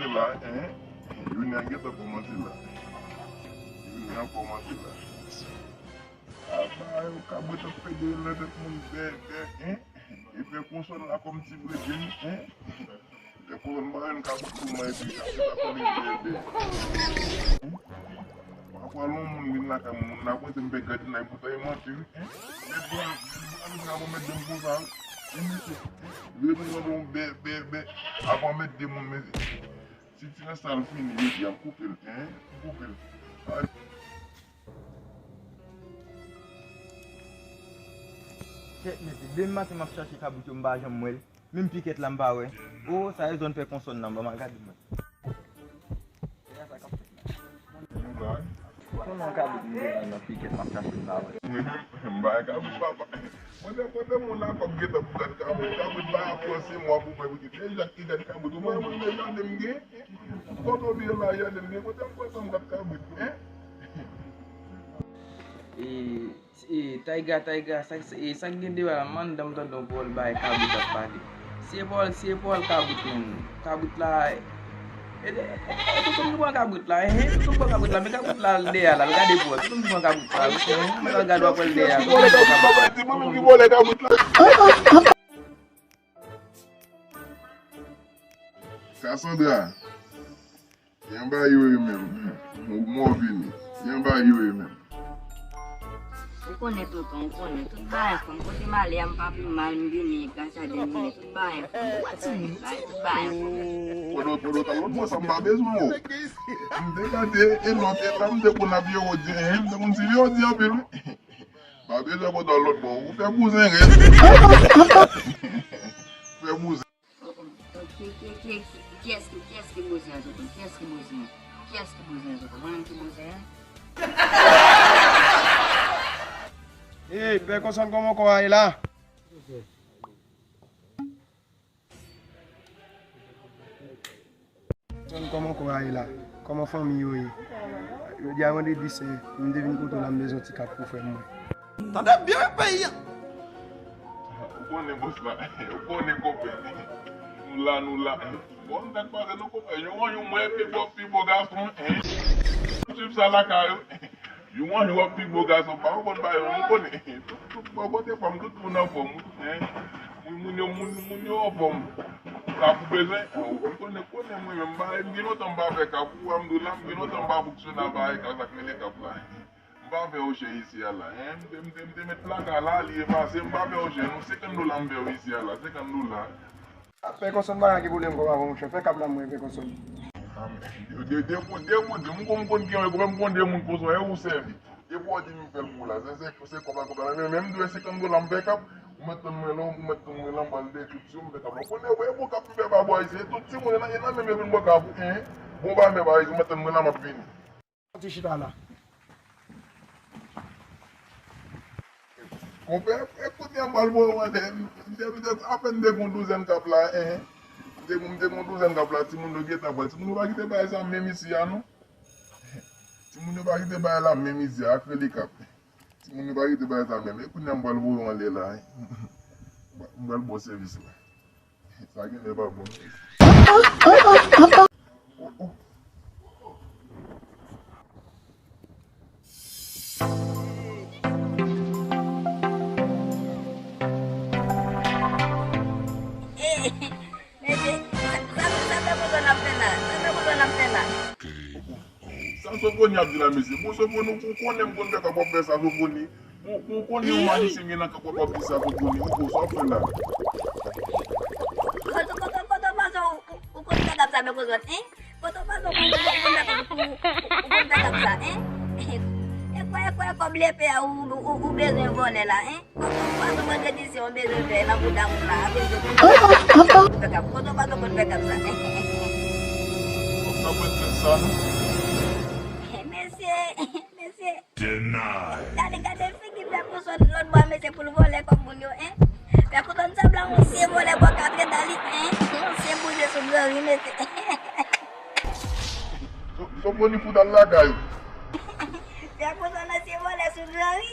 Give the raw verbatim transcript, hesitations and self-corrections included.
la, en. Jounen an gentan kòmanse la. Jounen an kòmanse la. Apa, yo kabrit ap pede nan tèt moun bè, bè, en. Epi konsòn la kòm ti bredin, en. Epi konsòn pa yon kabrit pou mwen, epi kabrit ap pede bè, bè. Pafwa, lè yon moun vin lakay mwen, moun la pote m fè gradinay pou tay manti, wi. Mèt bwa, mèt bwa, mèt bwa, mèt de m konsa, wi. Wi, mesye. Vire m nan yon bè, bè, bè. Apa, mèt de moun, mesye. Si ti nan sa l fini, yo di, "Ap koupe l, en, koupe l." Ay. Kèt, mesye, demen maten m ap chache kabrit yo, m pa janm wè l. Menm pikèt la, m pa wè. O, sa e zòn pè konsòn nan, ban m al gade mwen. Kòman kabrit m demen nan pikèt m ap chache m pa wè. M pa wè kabrit, papa. Mwen te, mwen te moun la kòb gentan pou gad kabrit. Kabrit pa ap panse mwa pou mwen pou kite. E jak ki gad kabrit. Ou pa wè mwen menm gade m gen? Kote w ye la, gade m gen? Kote m kwè sa m gad kabrit, en? E, e, Tayga, Tayga, sa, e, sa k gen deyò a la, m tande yon pawòl bay kabrit ap pale. Se pawòl, se pawòl kabrit menm. Kabrit la, e, e, e, e, tout moun pran kabrit la, e, e, tout moun pran kabrit la, men kabrit la dèyè la, l gade pou wè, tout moun pran kabrit la, wi, e, men l gade w ap wè l dèyè. Ki vòlè kabrit la, papa? Di mwen menm ki vòlè kabrit la. Cassandra, gen bagay yo ye menm. Ou mò vini. Gen bagay yo ye menm. Ou konnen tonton, ou konnen. Tout bagay fè m. Kote m ale a, m pa pi mal, m vini gras a Dye, m konnen tout bagay fè m. Bagay, tout bagay fè m. Kodo, kodo, ta lòt bò sa, m pa bezwen w. M te gade, e lòt, e la, m te konn ap ye odyen, e m te konn sivi odyen anpil, wi. Pa bezwen kodo lòt bò, ou fè bouzen rèd. Fè bouzen. Oh, oh, oh, ki, ki, ki, ki, kiyès ki, kiyès ki bouzen an, tonton? Kiyès ki bouzen an? Kiyès ki bouzen an, tonton? Mwen menm ki bouzen an? Ey, pè Konsòn, kòman kò a ye la? Konsòn, kòman kò a ye la? Kòman fanmi yo ye? Jodi a vandredi sen, m te vin kote w la, m bezwen ti kap pou frè m mwen. Tande byen peyi a. Ou konnen bòs la, ou konnen konpè. Nou la, nou la. Bon, sa k pase nou konpè? Yon an yon mwen pi bò, pi bò gason, en. Swiv sa lakay ou. Yon an yon w ap pi bò gason, pa konprann bagay yo, nou konnen. Tout, tout bò kote fanm, tout moun anfòm, en. Moun, moun yo, moun, moun yo anfòm. Sa pou bezwen, en, ou konnen, konnen mwen menm, bagay, m gen lontan m pa fè kap, ou wè m di w la, m gen lontan m pa fonksyone a bagay kap, sa k rele kap la. M pa fè ochè isi a la, en. M te, m te, m te met plaka la, li efase, m pa fè ochè, non, senkant dola m fè w isi a la, senkant dola. Pè Konsòn, m pa ka gen pwoblèm kòb avè w, monchè. Fè kap la mwen, pè Konsòn. Amèn. De, de, de, de, de, m konn, m konn gen yon pwoblèm, m konn de moun konsa, e ou sèvi. Depi w di m fè l pou w la, se, se, se kòb la, kòb la. Men, men m dwe senkant dola, m fè kap, ou mèt tann mwen la, ou mèt tann mwen la, m pral detwi sou m fè kap la. Ou konnen, e bon kap m fè pa bò ayisyen, tout timoun, e nan, e nan menm yo vin bò kap, en. Bon, pa fè pa ayisyen, ou mèt tann mwen la, m ap vini. Ti chita la. Konpè, e kounye a m pral voye w anlè. M te, m te, apèn m te gon douzèn kap la, en. M te, m te gon douzèn kap la, timoun yo gentan pral. Timoun yo pa kite bagay sa menm isi a, non. Timoun yo pa kite bagay la menm isi a, ak rele kap. Timoun yo pa kite bagay sa menm. E kounye a m pral voye w anlè la, en. M pral ba w sèvis la. Sa genlè pa bon. Mesye, sa, sa, sa pè Konsòn ap fè la? Sa pè Konsòn ap fè la? Sa Sofoni ap di la, mesye? Bon, Sofoni, ou konnen m konn fè kòb, w ap fè sa, Sofoni. Ou, ou konnen yon ayisyen gen nan kòb, w ap di sa, Sofoni. Ou konn sa w ap fè la? Kote, kote, kote w pase, ou, ou, ou konn fè kòb sa, men kote w, en? Kote w pase, ou konn, ou konn fè kòb, ou, ou konn fè kòb sa, en? E kwè, e kwè, kòb lepe a, ou, ou, ou bezwen vòlè la, en? Kote w pase, ou konn fè kòb sa, en? Kote w pase, ou konn fè kòb sa, en? Sa mwen fè sa, non? Mesye, mesye. Deny. Gade, gade figi pè Konsòn lòt bò a, mesye, pou l vòlè kòb moun yo, en. Pè Konsòn sanble yon ansyen vòlè bò katre dali, en. Yon ansyen bouje sou granri, mesye. Sofoni fout al lakay ou. Pè Konsòn ansyen vòlè sou granri.